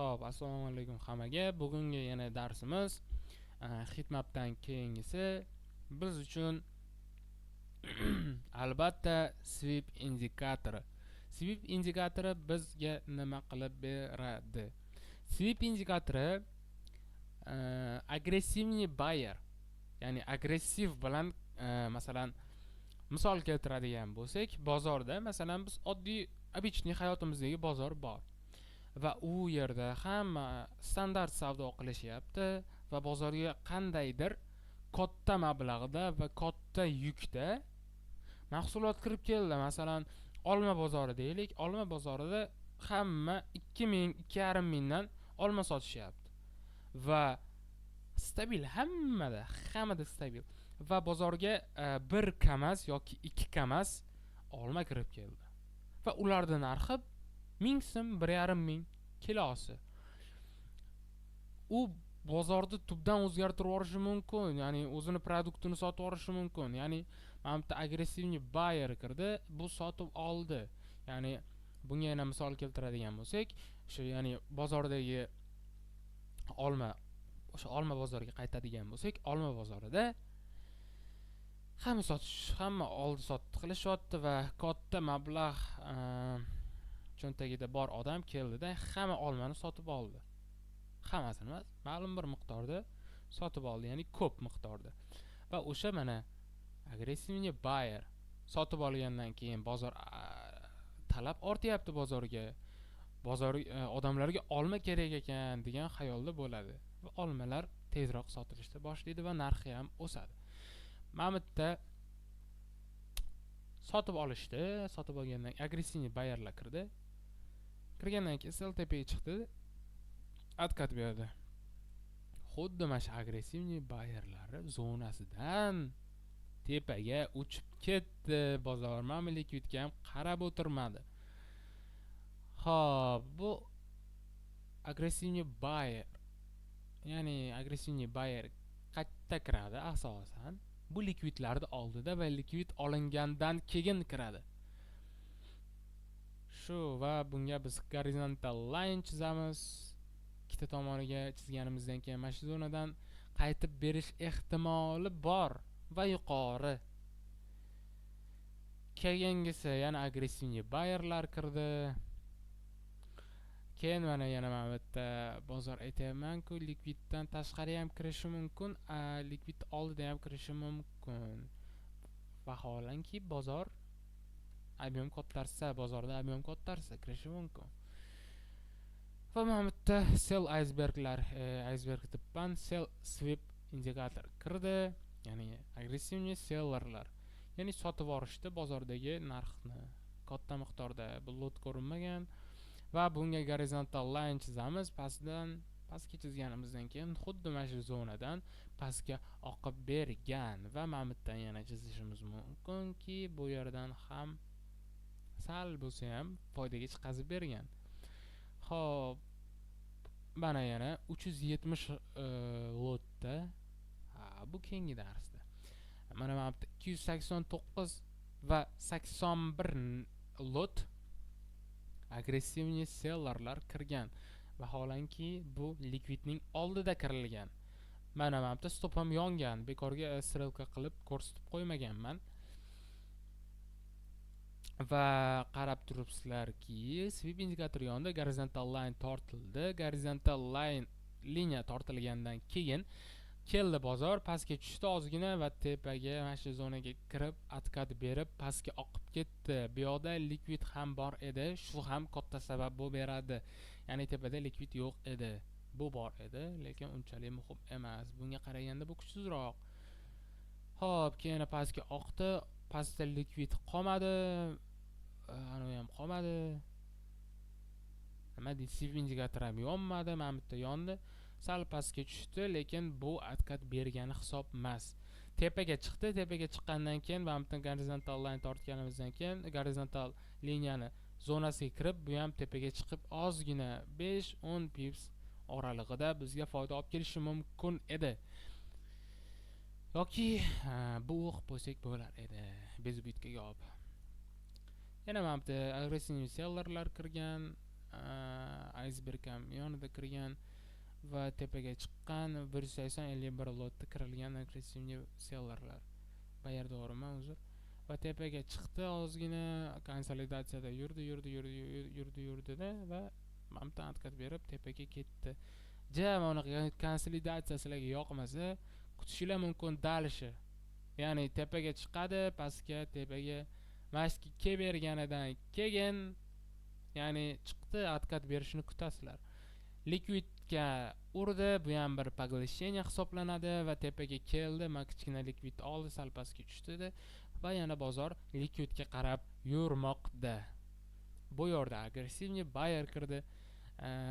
Xo'p, assalomu alaykum hammaga. Bugungi yana darsimiz heatmapdan keyingisi biz uchun albatta sweep indikatori. Sweep indikatori bizga nima qilib beradi? Sweep indikatori агрессивный buyer, ya'ni agressiv bilan, masalan, misol keltiradigan bo'lsak, bozorda, masalan, biz oddiy, обычный hayotimizdagi bozor bor va u yerda hamma standart savdo qilishyapti va bozorga qandaydir katta mablag'da va katta yukda mahsulot kirib keldi. Masalan, olma bozori deylik. Olma bozorida hamma 2000, 2,5 mingdan olma sotishyapti va stabil hammada stabil va bozorga bir kamaz yoki ikki kamaz olma kirib keldi va ularni narxi 1000 so'm, 1,5 ming kilosi. U bozorni tubdan o'zgartirib yuborishi mumkin, ya'ni o'zini продукт ini sotib yuborishi mumkin. Ya'ni mana bu yerda агрессивный buyer kirdi, bu sotib oldi. Ya'ni bunga yana misol keltiradigan bo'lsak, o'sha, ya'ni bozordagi olma, o'sha olma bozoriga qaytadigan bo'lsak, olma bozorida hamma sotish, hamma oldi sotdi qilishyapti va katta mablag' cho'ntagida bor odam keldida, hamma olmani sotib oldi. Hammasini emas, ma'lum bir miqdorda sotib oldi, ya'ni ko'p miqdorda. Va o'sha mana агрессивный buyer sotib olgandan keyin bozor talab ortyapti bozorga. Bozor odamlarga olma kerak ekan degan xayolda bo'ladi va olmalar tezroq sotilishni boshlaydi va narxi ham o'sadi. Mana bu yerda sotib olishdi. Sotib olgandan агрессивный bayerlar kirdi. Kirgandan keyin sell tepaga chiqdi, откат berdi. Xuddi mana shu агрессивный bayerlari zonasidan tepaga uchib ketdi bozor. Mana ликвид ga ham qarab o'tirmadi. Ho'p, bu агрессивный buyer, ya'ni агрессивный buyer qayerda kiradi asosan? Bu ликвид larni oldida va ликвид olingandan keyin kiradi shu. Va bunga biz horizontal line chizamiz. Ikkita tomoniga chizganimizdan keyin mana shu zonadan qaytib berish ehtimoli bor va yuqori. Keyingisi yana агрессивный bayerlar kirdi. Keyin mana yana mana bu yerda bozor, aytyapmanku, ликвид dan tashqari ham kirishi mumkin, ликвид oldida ham kirishi mumkin. Vaholanki, bozor объем ko'tarsa, bozorda объем ko'tarsa, kirishi mumkin. Va mana bu yerda sell aysberglar, aysberg debman, sell sweep indikator kirdi, ya'ni агрессивный sellerlar, ya'ni sotib yuborishdi bozordagi narxni katta miqdorda. Bu lot ko'rinmagan va bunga horizontal line chizamiz pastdan. Pastga chizganimizdan keyin xuddi mana shu zonadan pastga oqib bergan va mana bu yerdan yana chizishimiz mumkinki, bu yerdan ham sal bo'lsa ham foydaga chiqazib bergan. Ho'p, mana yana 370 lotda. Ha, bu keyingi darsda. Mana bu yerda 289 va 81 lot агрессивный sellerlar kirgan, vaholanki bu ликвид ning oldida kirilgan. Mana bu yerda stop ham yongan, bekorga стрелка qilib ko'rsatib qo'ymaganman. Va qarab turibsizlarki, sweep indikator yondi, horizontal line tortildi. Horizontal line liniya tortilgandan keyin keldi bozor, pastga tushdi ozgina va tepaga, mana shu zonaga kirib, откат berib, pastga oqib ketdi. Bu yoqda ликвид ham bor edi, shu ham katta sabab bo'lib beradi. Ya'ni tepada ликвид yo'q edi, bu bor edi, lekin unchalik muhim emas, bunga qaraganda bu kuchsizroq. Ho'p, keyin pastga oqdi, pastda ликвид qolmadi, anavi ham qolmadi, nima deydi, sweep indikator ham yonmadi. Mana bu yerda yondi, sal pastga tushdi, lekin bu откат bergani hisob emas. Tepaga chiqdi. Tepaga chiqqandan keyin mana bu yerdan horizontal line tortganimizdan keyin horizontal liniyani zonasiga kirib, bu ham tepaga chiqib, ozgina 5-10 pips oralig'ida bizga foyda olib kelishi mumkin edi yoki bu o'qib qo'ysak bo'lar edi безубытка ga olib. Yana mana bu yerda агрессивный sellerlar kirgan. Iceberg ham yonida kirgan va tepaga chiqqan. 180-51 lotda kirilgan агрессивный sellerlar. Buyer, to'g'rimi, uzr. Va tepaga chiqdi, ozgina konsolidatsiyada yurdi, yurdi, yurdi, yurdi, yurdida va mana bu откат berib, tepaga ketdi. Ja, mana bunaqa konsolidatsiya sizlarga yoqmasa, kutishinglar mumkin дальше, ya'ni tepaga chiqadi, pastga, tepaga. Mana shu kelib berganidan keyin, ya'ni chiqdi, откат berishini kutasizlar. Likvidga urdi, bu ham bir поглощение hisoblanadi va tepaga keldi. Man kichkina likvid oldi, sal pastga tushdida va yana bozor likvidga qarab yurmoqda. Bu yerda агрессивный buyer kirdi,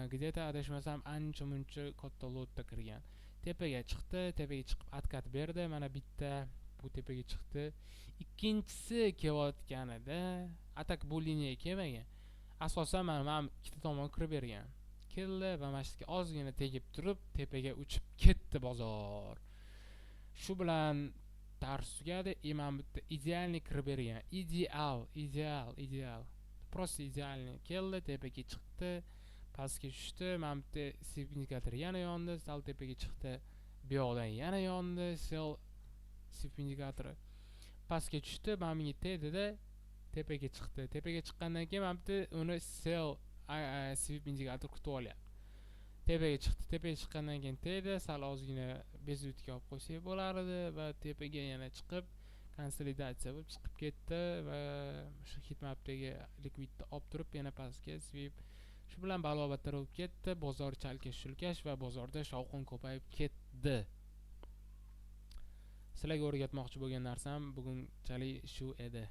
где то adashmasam, ancha muncha katta lotda kirgan. Tepaga chiqdi, tepaga chiqib, откат berdi. Mana bitta bu tepaga chiqdi, ikkinchisi kelayotganida, а так bu liniyaga kelmagan asosan. Mana ikkita tomon kirib bergan. Keldi va mana shu yerga ozgina tegib turib, tepaga uchib ketdi bozor. Shu bilan dars tugadi. И mana bu yerda идеальный kirib bergan, ideal, ideal, ideal, просто идеальный. Keldi, tepaga chiqdi, pastga tushdi. Mana bu yerda sweep indikator yana yondi, sal tepaga chiqdi, bu yoqdan yana yondi sell sweep indikatori, pastga tushdi, mana bunga tegdida, tepaga chiqdi. Tepaga chiqqandan keyin mana bu yerda uni sell sweep indikator kutib olyapti. Tepaga chiqdi, tepaga chiqqandan keyin tegdi, sal ozgina безубытка olib qo'ysak bo'lardi va tepaga yana chiqib, konsolidatsiya bo'lib chiqib ketdi va o'sha heatmapdagi likvidni olib turib, yana pastga sweep. Shu bilan balo battar bo'lib ketdi bozor, chalkash shulkash va bozorda shovqin ko'payib ketdi. Sizlarga o'rgatmoqchi bo'lgan narsam bugunchalik shu edi.